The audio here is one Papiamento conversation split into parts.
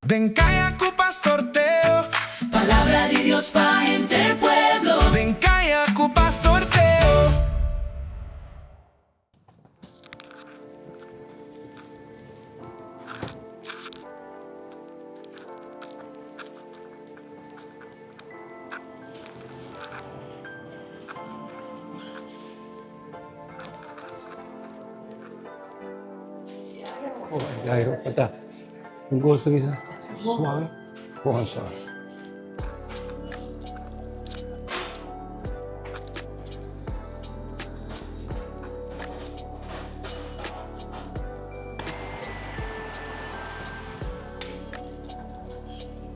Den Kaya ku Pastor Teo. Palabra di Dios pa henter pueblo. Den Kaya ku Pastor Teo. Un gosto bisa suave con sauce.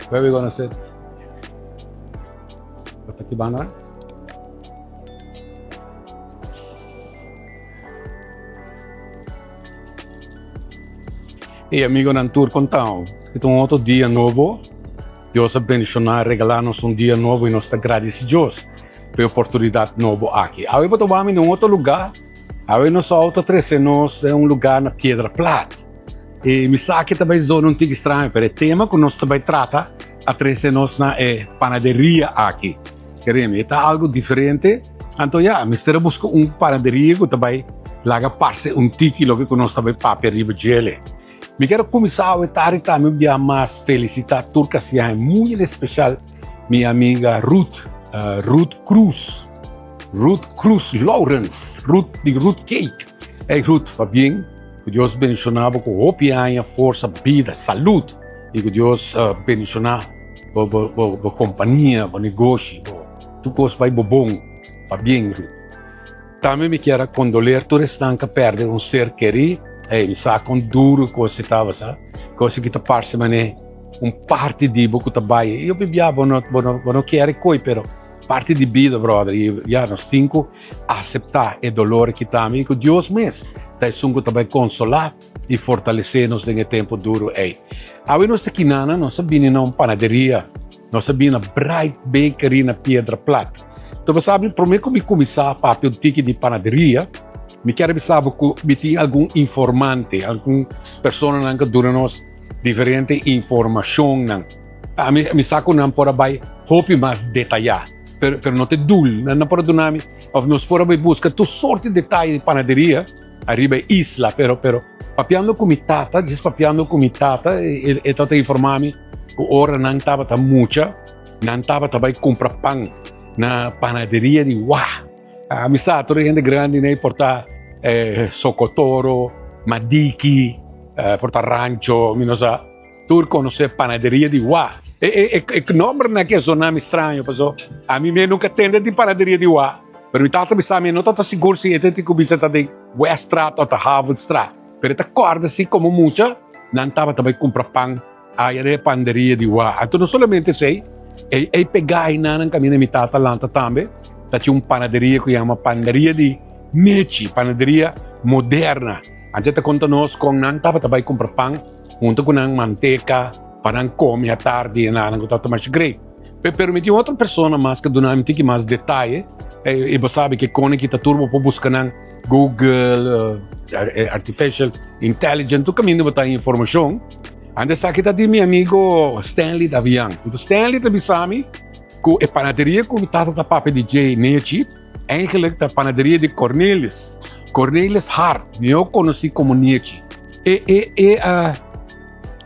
Where we gonna sit? Bata ki banda? E amigonan tur kontao ki ta un otro dia nobo. Dios a bendiciona, regala nos un dia nobo y nos ta gradici Dios pa e oportunidad nobo aki. Awe bo ta wami den un otro lugar. Awe nos auto a trece nos den un lugar na Piedra Plat. Y mi sa ki ta bay zona un tiki straño, pero e tema cu nos ta bay trata a trece nos na e panaderia aki. Keremi, e ta algo diferente. Anto ya, mester a buska un panaderia ku ta bai laga parse un tiki loke ku nos ta bai papia riba djele. Mi kier a kuminsá awe tardi tambe un bia mas felisitá tur kasiahe, muy en espeshal mi amiga Ruth, Ruth Cruz, Ruth Cruz Lawrence, Ruth di Ruth Cake. Ey Ruth, pabien, ku Dios bendishoná bo ku hopi aña, forsa, bida, salud i ku Dios bendishoná bo bo bo kompania, bo negoshi, bo. Tur kos bai bo bon, pabien Ruth. Tambe mi kier a kondoler tur esnan ku a pèrdè un ser kerí. Ey, mi sa kon duru e kos ei tabata, sa. Kos ei ku ta parse manera un parti di bo ku ta bai. I hopi bia bo no, bo no, bo no kier e koi, pero parti di bida, bròder. I ya, nos tin ku aseptá e dolor aki tambe i ku Dios mes ta esun ku ta bai konsolá i fortalesé nos den e tempu duru ei. Awe nos ta kinana, nos a bini na un panaderia. Nos a bini na Bright Bakery na Piedra Plat. Enton bo sabi, prome ku mi kuminsá papia un tiki di panaderia, mi kier bisa bo ku mi tin algun informante, algun personanan ku duna nos diferente informashonnan. Ami mi sa ku nan por a bai hopi mas detayá, pero pero no ta e dul. Nan por a duna mi òf nos por a bai buska tur sorti detaye di panaderia ariba e isla, pero pero papiando ku mi tata, djis papiando ku mi tata, e tabata informá mi. Ku ora nan tabata mucha, nan tabata bai kumpra pan na panaderia di Wah. Mi sa tur e hende grandi nei por ta Sokotoro, Madiki, por ta Rancho, mi no sa. Tur konosé panaderia di Wah. E nombernan aki a zona mi straño paso ami mi nunka tende di panaderia di Wah. Pero mi tata bisa mi e no tabata sigur si e tin ku bisa ta den Weststraat o ta Havenstraat. Pero e ta kòrda si komo mucha nan tabata bai kumpra pan aya den e panderia di Wa. Anto no solamente esei, ei ei pegá einan nan kaminda mi tata lanta tambe ta tin un panaderia ku yama Panderia di Nechi, panaderia moderna. Anto e ta konta nos kon nan tabata bai kumpra pan hunto ku nan manteka pa nan kome atardi e nan ku tabata masha great. Pero mi tin otro persona mas ku duna mi tiki mas detaye i bo sabi ke kone ki ta tur bo por buska nan. Google, artificial intelligence, tur kaminda bo ta haña informashon. Anto esaki ta di mi amigo Stanley Davian. Anto Stanley ta bisa mi ku e panaderia ku mi tata ta papia di dje nechi, eigenlijk ta panaderia di Cornelis. Cornelis Hart, mihó konosí komo Nechi. E e e a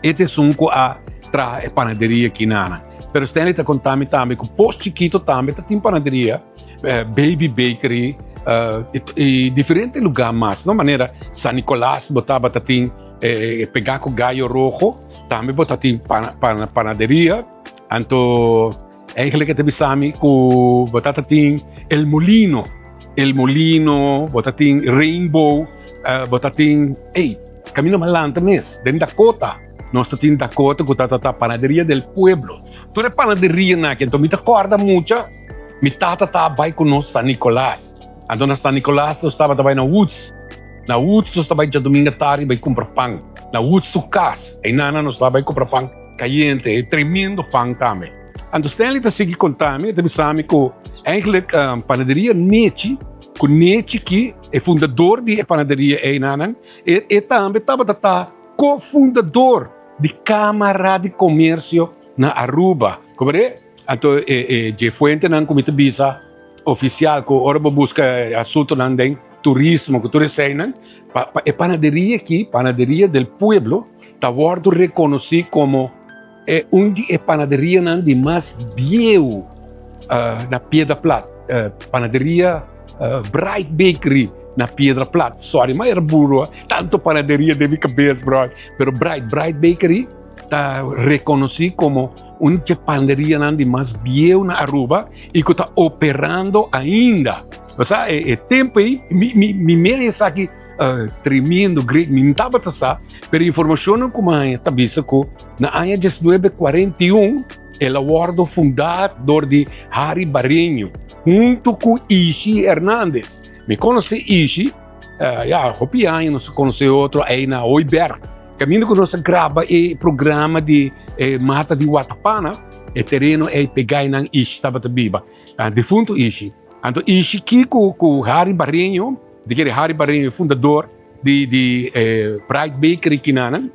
e ta esun ku a traha e panaderia aki nan. Pero Stanley ta konta mi tambe ku Pos Chikito tambe ta tin panaderia. Baby Bakery y diferente lugar mas, no? Manera San Nicolas bo tabata tin pegá ku Gallo Rojo, tambe bo ta tin panaderia. Anto eigenlijk e ta bisa mi ku bo tata tin El Molino, El Molino, bo ta tin Rainbow, bo ta tin, ey, kaminda malanta mes, den Dakota. Nos ta tin Dakota ku ta ta Panaderia del Pueblo. Tur e panaderianan aki, anto mi ta kòrda mucha. Mi tata ta bai ku nos San Nicolas. Anto na San Nicolas nos tabata bai na Woods. Na Woods nos ta bai djadumingu atardi bai kumpra pan. Na Woods su kas. Einana nos ta bai kumpra pan kayente, e tremendo pan tambe. Anto Stanley ta sigui konta mi, e ta bisa mi ku eigenlijk panaderia Nechi, ku Nechi ki e fundador di e panaderia einanan, e tambe tabata ta kofundador. di Camara di Comercio na Aruba. Comprende? Anto e e dje fuentenan ku mi ta bisa ofisial ku ora bo buska asuntonan den turismo ku tur eseinan, pa pa e panaderia aki, Panaderia del Pueblo, ta wòrdu rekonosí komo e un di e panaderianan di mas bieu na Piedra Plat. Panaderia Bright Bakery na Piedra Plat. Sorry, ma era buru, tanto panaderia den mi kabes, bro. Pero Bright, Bright Bakery ta rekonosí komo un dje panaderianan di mas bieu na Aruba i ku ta operando ainda. Osea, e e tempu ei, mi mi mi mira esaki tremendo, great, mi no tabata sa, pero informashonnan ku mi a haña ta bisa ku na aña diesnuebe kuarenta i un el a wòrdu fundá dor di Harry Bareño huntu ku Ishi Hernandez. Mi konosé Ishi, ya hopi aña nos a konosé otro ei na Hooiberg. Kaminda ku nos a graba e programa di e mata di Watapana, e tereno ei pegá einan Ishi tabata biba, difunto Ishi. Anto Ishi ki ku ku Harry Bareño, di kere Harry Bareño e fundador di di e Bright Bakery kinanan,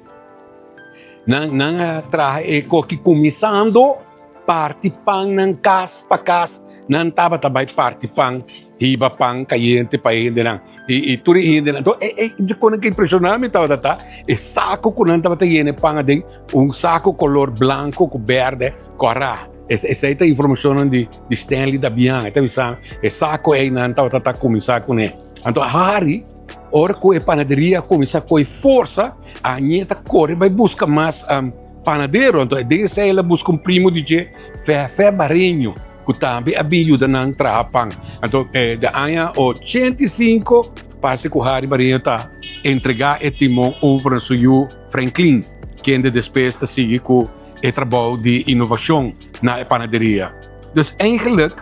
nan nan a traha e koki kuminsando parti pan nan kas pa kas, nan tabata bai parti pan. Hiba pan kayente pa e hendenan. I, i tur e hendenan. Enton, e, e, e kona ke impreshoná mi tabata ta, e sako ku nan tabata yena e pan aden, un sako kolor blanko ku bèrdè kòrá. Es, esei ta informashonnan di, di Stanley Dabian. E ta bisa, e sako ei nan tabata ta kuminsá kuné. Anto Harry, ora ku e panaderia a kuminsá kohe forsa, a ñe ta kore bai buska mas um, panadero. Anto den esei el a buska un primo di dje, Fefe Bareño. ku tambe a bin yuda nan traha pan. Anto de aña 85 parse ku Harry Barreño ta entregá e timon over na su yu Franklin, kende despues ta sigui ku e trabou di inovashon na e panaderia. Dus eigenlijk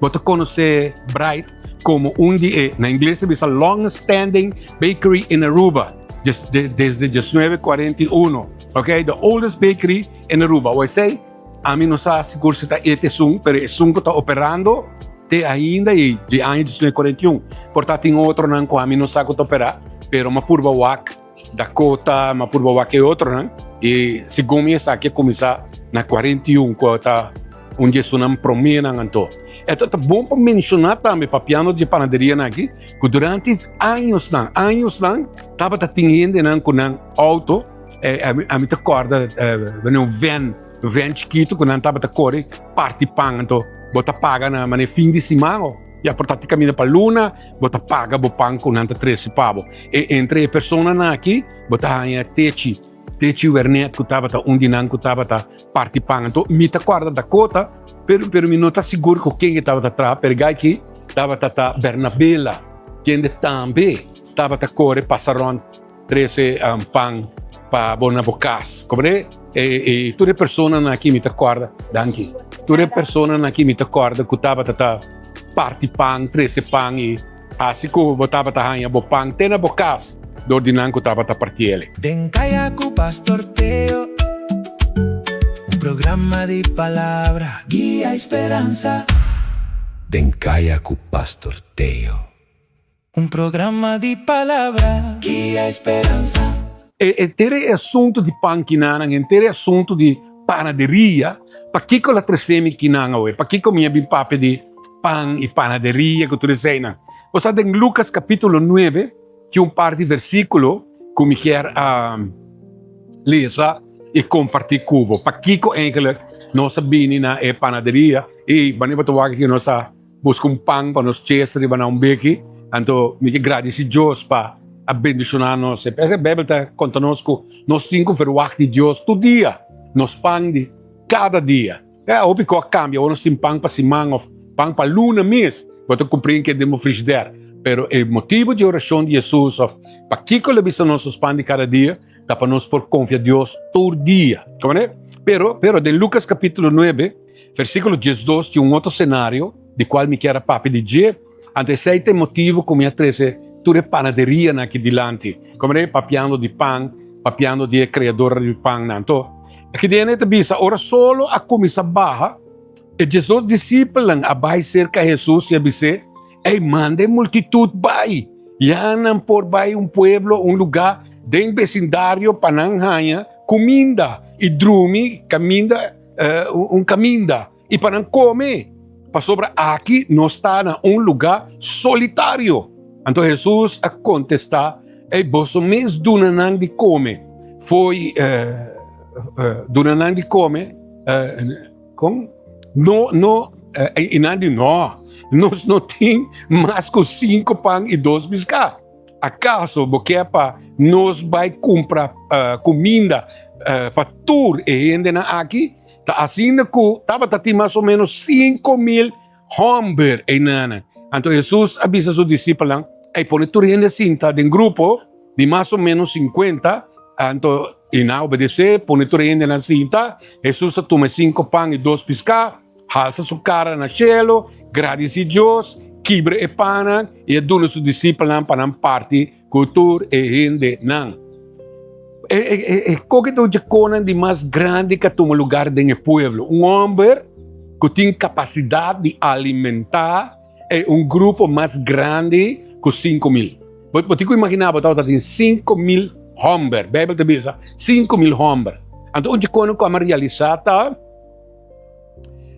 bo ta konosé Bright komo un di e, na ingles ta bisa longest standing bakery in Aruba, desde 1941, ok, the oldest bakery in Aruba. Wou esei? Ami no sa sigur si ta e t'esun, pero esun ku ta operando te ainda i di aña 1941. Por ta tin otronan ku ami no sa ku ta operá, pero m'a purba wak Dakota, m'a purba wak e otronan i segun mi esaki a kuminsá na 41 ku ta un di esunnan proménan anto. E ta bon pa menshoná tambe papiando di e panaderianan aki ku durante añosnan, añosnan tabata tin hendenan ku nan outo. Ami ta kòrda wanneer un vèn, un vèn chikitu ku nan tabata kore parti pan, anto bo ta paga na manera fin di siman o ya por ta kaminda pa luna bo ta paga bo pan ku nan ta trese pa bo. E entre e personanan aki bo ta haña Techi, Techi Wernet ku tabata un di nan ku tabata parti pan. Anto mi ta kòrda Dakota pero pero mi no ta sigur ku ken e tabata traha pero e gai aki tabata ta Bernabela kende tambe tabata kore pasa rònt. Trese pan pa bo na bo kas. Komprende? E, e, tur e personanan aki mi ta kòrda, danki. Tur e personanan aki mi ta kòrda ku tabata ta parti pan, trese pan i hasi ku bo tabata haña bo pan te na bo kas dor di nan ku tabata partiel. Den Kaya ku Pastor Teo, un programa di palabra, guia i speransa. Den Kaya ku Pastor Teo. Un programa di palabra, guia i speransa. E henter e asuntu di pan kinanan, henter e asuntu di panaderia, pakiko la trese mi kinan awe? Pakiko mi a bin papia di pan i panaderia ku tur eseinan? Bo sa den Lukas kapitulo nuebe tin un par di versikulo ku mi kier a lesa i kompartí ku bo. Pakiko eigenlik nos a bini na e panaderia i manera bo ta wak aki nos a Buska un pan pa nos ches riba na un beki. Anto mi ke gradisi Dios pa a bendishoná nos. E Beibel ta konta nos ku nos tin ku verwagt di Dios tur dia, nos pan di kada dia. E hopi ku a kambia, awor nos tin pan pa siman òf pan pa luna mes. Bo ta kumpri ke den bo frishider. Pero e motibu di orashon di Hesus òf pakiko el a bisa nos nos pan di kada dia ta pa nos por konfia Dios tur dia. Komprende? Pero, pero den Lukas kapítulo nuebe. Versíkulo 12 tin un otro senario di kual mi kier a papia di dje. Anto esei ta e motibu ku mi a trese tur e panaderianan aki dilanti. Komprende? Papiando di pan, papiando di e kreador di pannan. Anto, aki den e ta bisa, ora solo a kuminsá baha, e 12 disipelnan a bai serka Hesus i a bis'é, Ei, manda e multitut bai! Ya nan por bai un pueblo, un lugá den besindario pa nan haña. kuminda i drumi kaminda un kaminda i pa nan kome, pasobra aki nos ta na un lugá solitario. Anto Hesus a kontestá, Ei, boso mes duna nan di kome. Foi duna nan di kome, kon? No, no, i nan di, No, nos no tin mas ku sinku pan i dos piská. Akaso bo ke pa nos bai kumpra kuminda pa tur e hendenan aki? Ta asina ku tabata tin mas o ménos 5000 hòmber einan. Anto Hesus a bisa su disipelnan, Ei pone tur hende sinta den grupo di mas o ménos 50. Anto i nan a obedesé, pone tur hendenan sinta. Hesus a tuma e sinku pan i dos piská, halsa su kara na shelu, gradisí Dios, kibra e pannan i a duna su disipelnan pa nan parti ku tur e hendenan. E, e, e, e koke ta un dje di mas grandi ku a tuma lugar den e pueblo. Un hòmber ku tin kapasidat di alimentá e un grupo mas grandi ku 5000. Bo, bo tin ku imaginá bo tabata tin 5000 hòmber. Beibel ta bisa 5000 hòmber. Anto un dje ku a realisá ta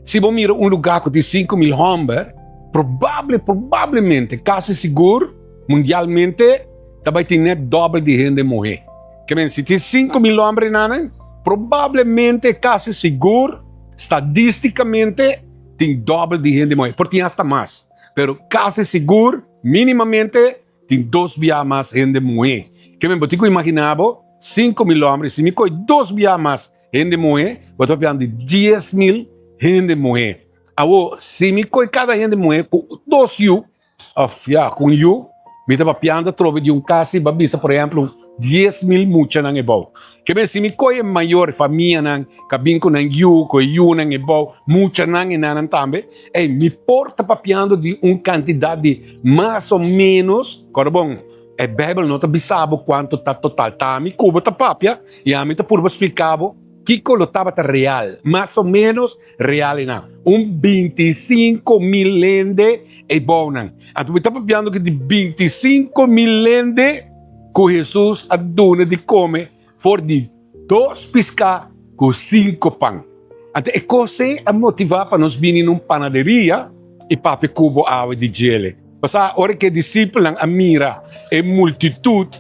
Si bo mira un lugá ku tin 5000 hòmber, probable, probablemente, kasi sigur, mundialmente, ta bai tin net dòbel di hende muhé. Ke men, si tin 5000 hòmber einan, probablemente, kasi sigur, stadístikamente, tin dòbel di hende muhé. Por tin asta mas, pero kasi sigur, mínimamente, Tin dos bia mas hende muhé. Ke men bo tin ku imaginá bo, 5000 hòmber, si mi kohe dos bia mas hende muhé, bo ta papiando di 10,000 hende muhé. Awor, si mi kohe kada hende muhé ku dos yu, òf ya, ku un yu, mi ta papiando atrobe di un kasi, bo a bisa por ehèmpel, 10,000 muchanan ebou. Ke men si mi kohe mayor famianan ka bin ku nan yu, ku e yunan ebou, muchanan e nannan tambe, ey, mi por ta papiando di un kantidat di mas o ménos, kòrda bon, e Beibel no ta bisa bo kuantu ta total. Ta ami ku bo ta papia i ami ta purba splika bo kiko lo tabata real, mas o ménos real einan. Un 25,000 hende ebounan. Anto mi ta papiando aki di 25,000 hende ku Hesus a duna di kome for di dos piská ku sinku pan. Anto e kos ei a motivá pa nos bini na un panaderia i papia ku bo awe di djele. Pasá ora ku e disipelnan a mira e multitut,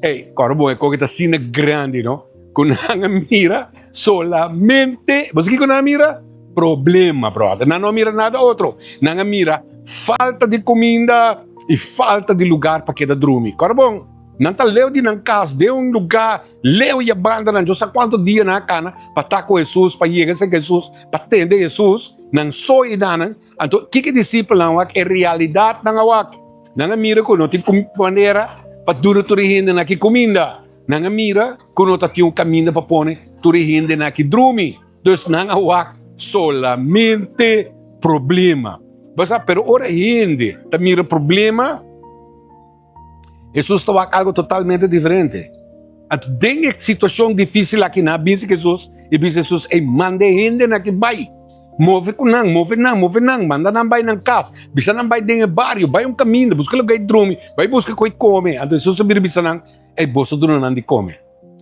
ei, kòrda bon e kos ta asina grandi, no? Ku nan a mira solamente, bo sa kiko nan a mira? Problema, bròder. Nan no a mira nada otro. Nan a mira falta di kuminda i falta di lugar pa keda drumi. Kòrda bon, nan ta leu di nan kas, den un lugá leu i a banda nan. Djo sa kuantu dia nan a kana pa ta ku Hesus, pa yega serka Hesus, pa tende Hesus. Nan so i nan. Anto, kiko e disipelnan a wak? E realidat nan a wak. Nan a mira ku no tin manera pa duna tur e hendenan aki kuminda. Nan a mira ku no ta tin un kaminda pa pone tur e hendenan aki drumi. Dus nan a wak solamente problema. Bo sa, pero ora hende ta mira problema, Hesus ta wak algo totalmente diferente. Anto den e situacion dificil aki nan a binse ku Hesus i bisa Hesus, Ey, manda e hendenan aki bai. Move ku nan, move nan, move nan, manda nan bai nan kas, bisa nan bai den e bario, bai un kaminda, buska lugar di drumi, bai buska ku e kome. Anto Hesus a bira bisa nan, Ey, boso duna nan di kome.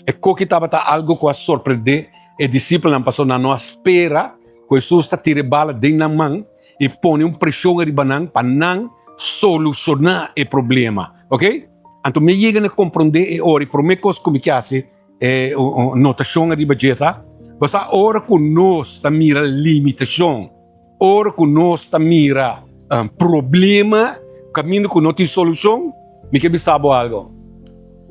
E koki tabata algu ku a sorprendé e disipelnan pasobra nan no a spera ku Hesus ta tira e bala den nan man i pone un preshon riba nan pa nan solushoná e problema. Oke? Anto mi a yega na komprondé e ora i promé kos ku mi ke hasi e notashon riba dje ta, bo sa ora ku nos ta mira limitashon, ora ku nos ta mira problema kaminda ku no tin solushon, Mi ke bisa bo algo.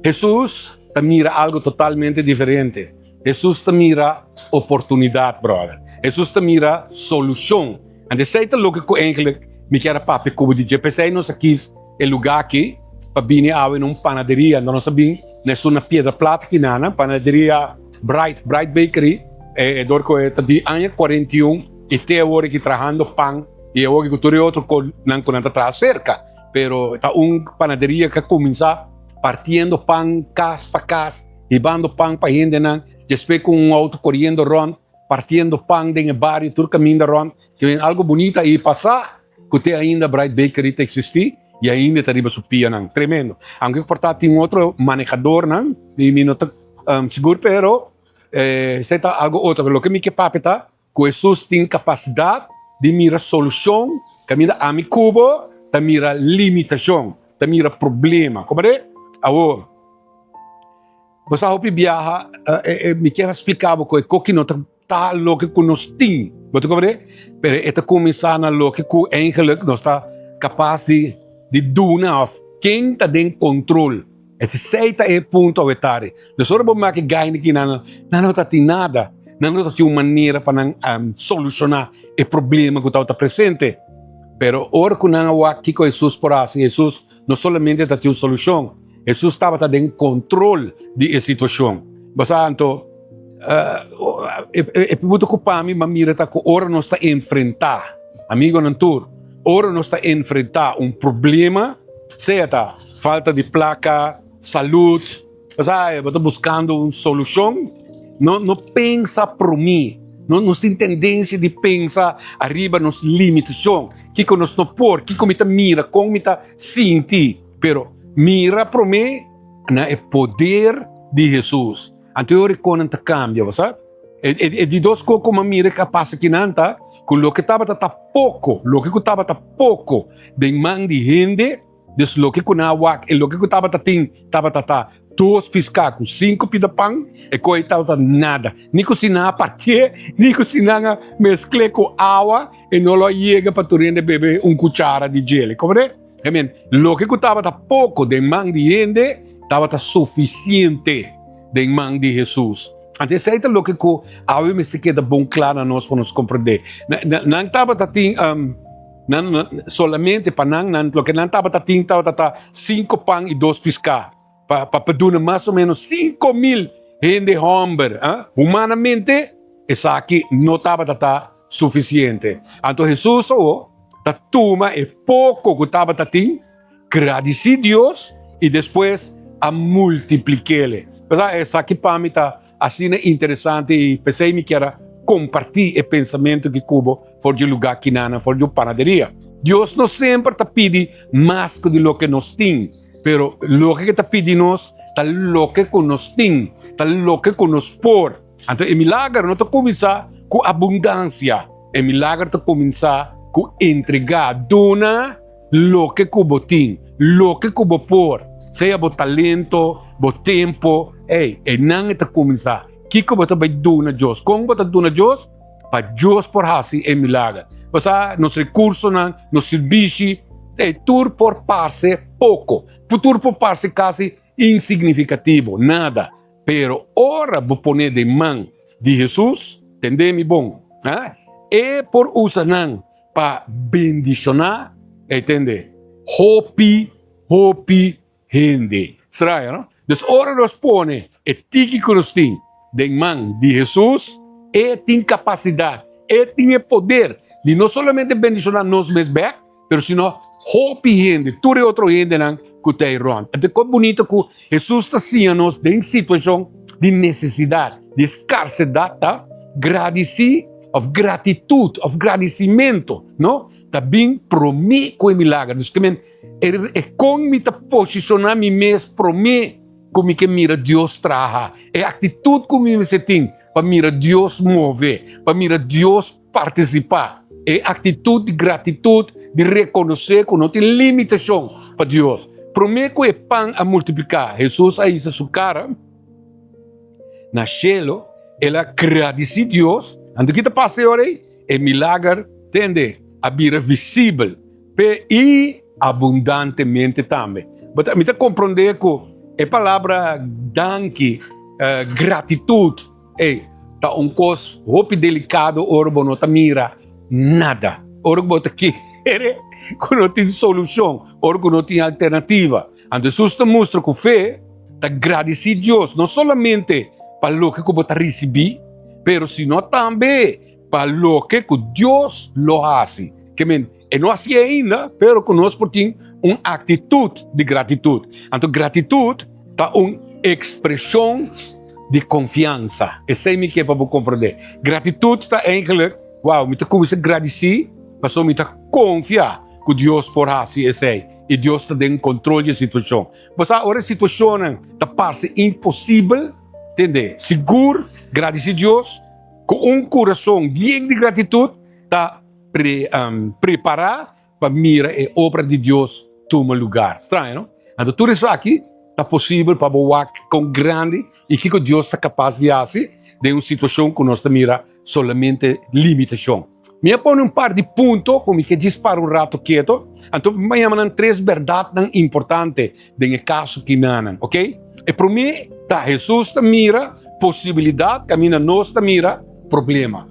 Hesus ta mira algo totalmente diferente. Hesus ta mira oportunidad, brother. Hesus ta mira solucion. Anto esei ta loke ku eigenlijk mi kier a papia ku bo di dje. P'esei nos a kis e lugar aki pa bini awe na un panaderia. Anto nos a bin na esun na Piedra Plata kinana, panaderia Bright, Bright Bakery. E dor ku e ta di aña 41 i te awor aki trahando pan i awor aki ku tur e otro konan ku nan ta traha serka. Pero ta un panaderia ku a kuminsá partiendo pan kas pa kas, hibando pan pa hendenan, despues ku un outo koriendo rònt, partiendo pan den e bario tur kaminda rònt. Ke men algu bunita i pasá ku te ainda Bright Bakery ta eksistí i ainda ta riba su pianan. Tremendo. Aunke ku por ta tin otro manehadornan, mi no ta sigur, pero. Esei ta algo otro, pero loke mi ke papia ta ku Hesus tin kapasidat di mira solushon kaminda ami ku bo ta mira limitashon, ta mira problema. Komprende? Awor, bo sa hopi biaha mi kier a splika bo ku e koki no ta ta loke ku nos tin. Bo ta komprende? Pero e ta kuminsá na loke ku eigenlijk nos ta kapas di di duna òf ken ta den kontrol. Esei ta e punto awe tardi. Dus ora bo maki gaina ki nan, nan no ta tin nada. Nan no ta tin un manera pa nan solushoná e problema ku tabata presente. Pero ora ku nan a wak kiko Hesus por hasi, Hesus no solamente ta tin un solushon, Hesus tabata den kontrol di e situashon. Bo sa anto, e punto ku pa mi mira ta ku ora nos ta enfrentá, amigonan tur, ora nos ta enfrentá un problema, sea ta falta di plaka, salud, osea bo ta buskando un solushon, no no pensa promé, no nos tin tendensia di pensa ariba nos limitashon, kiko nos no por, kiko mi ta mira, kon mi ta sinti, pero mira promé na e poder di Hesus. Anto e ora e konan ta kambia, bo sa. E di dos kos ku mi a mira ku a pasa kinan ta ku loke tabata ta poko, loke ku tabata poko den man di hende, dus loke ku nan a wak i loke ku tabata tin tabata ta dos piská ku sinku pida pan, e kos ei tabata nada. Ni ku si nan a partié, ni ku si nan a meskl'é ku awa, e no lo a yega pa tur hende bebe un kuchara di djele. Komprendé? Amen. Loke ku tabata poko den man di hende tabata sufisiente den man di Hesus. Anto esei ta loke ku awe mester keda bon kla na nos pa nos komprendé. Nan tabata tin nan solamente pa nan nan loke nan tabata tin tabata ta sinku pan i dos piská pa pa duna mas o ménos 5000 hende hòmber. Humanamente esaki no tabata ta sufisiente. Anto Hesus awo ta tuma e poko ku tabata tin, gradisí Dios i despues a multiplik'é. Pasá esaki pa mi ta asina interesante i p'esei mi kier a kompartí e pensamentu ki ku bo for dje lugá kinanan, for dje un panaderia. Dios no semper ta pidi mas ku di loke nos tin, pero loke ke ta pidi nos ta loke ku nos tin, ta loke ku nos por. Anto e milager no ta kuminsá ku abundansia, e milager ta kuminsá ku entregá, duna loke ku bo tin, loke ku bo por, sea bo talento, bo tempo, ey, einan e ta kuminsá. Kiko bo ta bai duna Dios? Kon bo ta duna Dios? Pa Dios por hasi e milager. Bo sa, nos rekursonan, nos sirbishi, ey, tur por parse poko, tur por parse kasi insignifikativo, nada. Pero ora bo pone den man di Hesus, tende mi bon, ha? E por usa nan pa bendishoná, ey tende, hopi, hopi hende. Straño, no? Dus ora nos pone e tiki ku nos tin den man di Hesus, e tin kapasidat, e tin e poder di no solamente bendishoná nos mes bèk, Pero sino hopi hende, tur e otro hendenan ku ta ei rònt. Anto kon bunito ku Hesus ta siña nos den situashon di nesesidat, di skarsedat ta gradisí òf gratitut òf gradisimentu, no? Ta bin promé ku e milager. Dus ke men e kon mi ta posishoná mi mes promé ku mi ke mira Dios traha, e aktitut ku mi mester tin pa mira Dios move, pa mira Dios Partisipá. E aktitut di gratitut di rekonosé ku no tin limitashon pa Dios. Promé ku e pan a multipliká, Hesus a hisa su kara na shelu, el a gradisí Dios. Anto ki ta pasa e ora ei? E milager, tende, a bira visibel p'e i abundantemente tambe. Mi ta komprondé ku e palabra danki, gratitut, Ey, ta un kos hopi delikado ora bo no ta mira nada. Ora ku bo ta kere ku no tin solushon, ora ku no tin alternativa. Anto Hesus ta mustra ku fe ta gradisí Dios no solamente pa loke ku bo ta risibí, pero sino tambe pa loke ku Dios lo hasi. Ke men, e no hasié ainda, pero ku nos por tin un aktitut di gratitut. Anto gratitut ta un ekspreshon di konfiansa. Esei mi ke pa bo komprondé. Gratitut ta eigenlijk, wow, mi ta kuminsá gradisí pasobra mi ta konfia ku Dios por hasi esei i Dios ta den kontrol di e situashon. Bo sa, ora e situashonnan ta parse imposibel, tende, sigur. Gradisí Dios ku un kurason yen di gratitut ta prepará pa mira e obra di Dios tuma lugar. Straño, no? Anto tur esaki ta posibel pa bo wak kon grandi i kiko Dios ta kapas di hasi den un situashon ku nos ta mira solamente limitashon. Mi a pone un par di punto ku mi ke djis para un rato keto, anto mi a yama nan tres bèrdatnan importante den e kaso kinanan, ok? E promé ta Hesus ta mira posibilidat kaminda nos ta mira problema.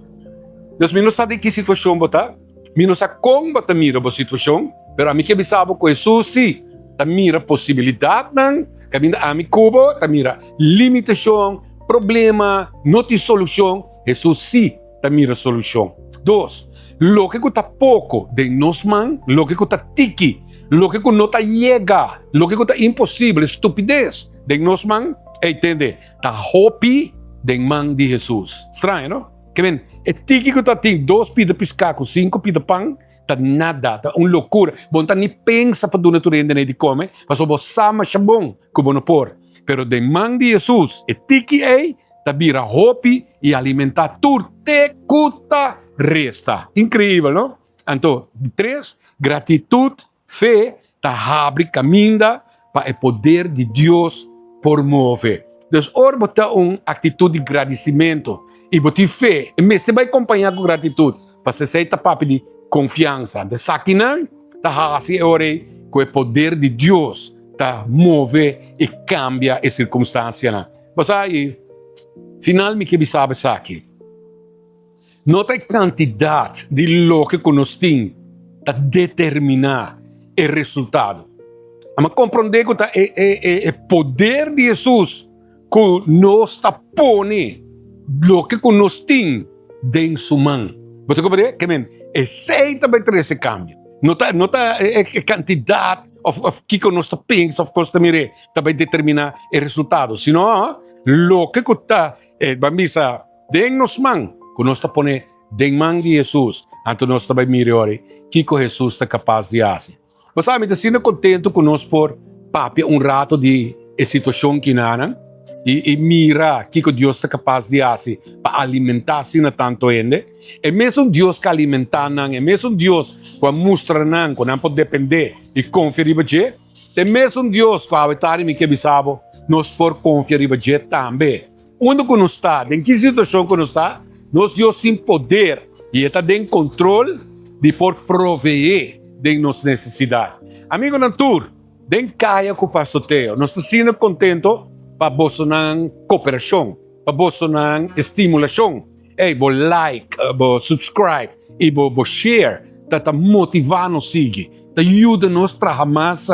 Dus mi no sa den ki situashon bo ta, mi no sa kon bo ta mira bo situashon, pero ami ke bisa bo ku Hesus si ta mira posibilidatnan kaminda ami ku bo ta mira limitashon, problema, no tin solushon, Hesus si ta mira solushon. Dos, loke ku ta poko den nos man, loke ku ta tiki, loke ku no ta yega, loke ku ta imposibel, estupides den nos man, ey tende, ta hopi den man di Hesus. Straño, no? Ke men, e tiki ku ta tin dos pida piská ku sinku pida pan, ta nada, ta un lokura. Bo no ta ni pensa pa duna tur hende nei di kome, pasobra bo sa masha bon ku bo no por. Pero den man di Hesus, e tiki ei ta bira hopi i alimentá tur te ku ta resta. Inkreibel, no? Anto, di tres, gratitut, fe, ta habri kaminda pa e poder di Dios por move. Dus ora bo ta un aktitut di gradisimentu i bo tin fe, e mester bai kompañá ku gratitut, pasobra esei ta papia di konfiansa. Anto esakinan ta hasi e ora ei ku e poder di Dios ta move i kambia e sirkunstansianan. Bo sa, i final mi ke bisa bo esaki, no ta e kantidat di loke ku nos tin ta determiná e resultado. Ama komprondé ku ta e e e e poder di Hesus ku nos ta pone loke ku nos tin den su man. Bo ta komprendé? Ke men, esei ta bai trese kambio. No ta no ta e e kantidat òf òf kiko nos ta pensa òf kos ta mir'é ta bai determiná e resultado, sino loke ku ta e ban bisa den nos man ku nos ta pone den man di Hesus, anto nos ta bai mira ora kiko Hesus ta kapas di hasi. Bo sa, mi ta asina kontentu ku nos por papia un rato di e situashon kinanan i i mira kiko Dios ta kapas di hasi pa alimentá asina tantu hende. E mesun Dios ku a alimentá nan, e mesun Dios ku a mustra nan ku nan por dependé i konfia riba dje, ta e mesun Dios ku awe tardi mi ke bisa bo nos por konfia riba dje tambe. Unda ku nos ta, den ki situashon ku nos ta, nos Dios tin poder i e ta den kontrol di por proveé den nos nesesidat. Amigonan tur, den Kaya ku Pastor Teo, nos ta asina kontento pa bosonan koperashon, pa bosonan estimulashon. Ey, bo like, bo subscribe i bo bo share ta ta motivá nos sigui, ta yuda nos traha mas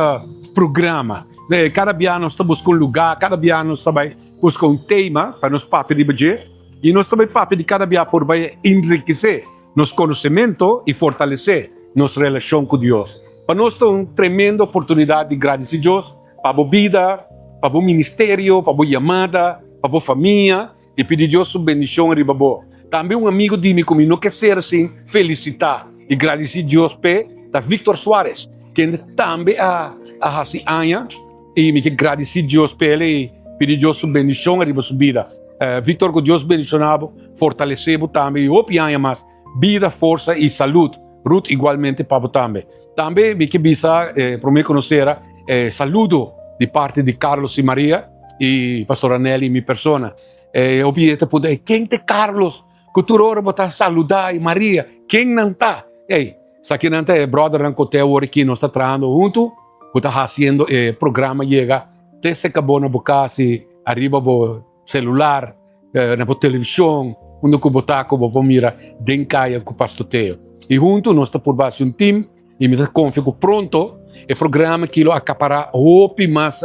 programa. Kada bia nos ta buska un lugá, kada bia nos ta bai buska un tema pa nos papia riba dje i nos ta bai papia di kada bia por bai enrikesé nos konosementu i fortalesé nos relashon ku Dios. Pa nos ta un tremendo oportunidat di gradisí Dios pa bo bida, pa bo ministerio, pa bo yamada, pa bo famia i pidi Dios su bendishon riba bo. Tambe un amigu di mi ku mi no ke ser sin felisitá i gradisí Dios p'e ta Victor Suarez, kende tambe a hasi aña i mi ke gradisí Dios p'el i pidi Dios su bendishon riba su bida. Victor, ku Dios bendishoná bo, fortalesé bo tambe i hopi aña mas bida, forsa i salud. Ruth igualmente pa bo tambe. Tambe mi ke bisa prome ku nos sera saludo di parti di Carlos i Maria i Pastor Anel i mi persona. Hopi hende ta puntra, ken ta e Carlos ku tur ora bo ta saluda i Maria? Ken nan ta? Ey, esaki nan ta e brothernan ku te awor aki nos ta trahando huntu ku ta hasiendo e programa yega te seka bo na bo kas i ariba bo celular, na bo television, unda ku bo ta ku bo por mira Den Kaya ku Pastor Teo. I huntu nos ta purba hasi un team i mi ta konfia ku pronto e programa aki lo akapará hopi mas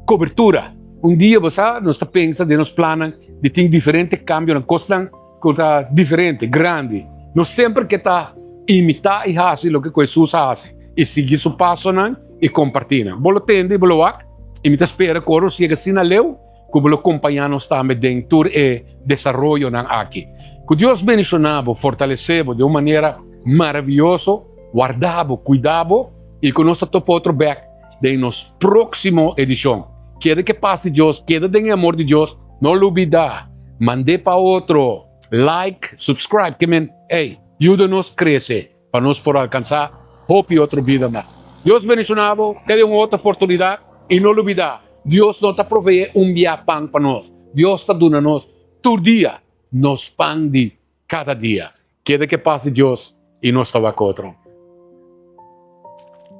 kobertura. Un dia bo sa nos ta pensa den nos plannan di tin diferente kambionan, kosnan ku ta diferente, grandi. Nos semper ke ta imitá i hasi loke ku Hesus a hasi i sigui su pasonan i kompartí nan. Bo lo tende i bo lo wak i mi ta spera ku ora nos yega asina leu ku bo lo kompañá nos tambe den tur e desaroyonan aki. Ku Dios bendishoná bo, fortalesé bo di un manera maravioso, warda bo, kuida bo i ku nos ta topa otro bèk den nos próksimo edishon. Keda ku e pas di Dios, keda den e amor di Dios, no lubidá. Mand'é pa otro. Like, subscribe, ke men, ey, yuda nos krese pa nos por alkansá hopi otro bida mas. Dios bendishoná bo, te den un otro oportunidat i no lubidá, Dios no ta proveé un bia pan pa nos, Dios ta duna nos tur dia nos pan di kada dia. Keda ke pas di Dios i nos ta wak otro.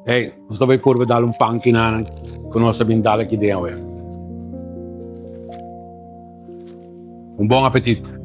Hey, nos ta bai purba dal un pan kinanan ku nos a bin dal aki den awe. Un bon apetit.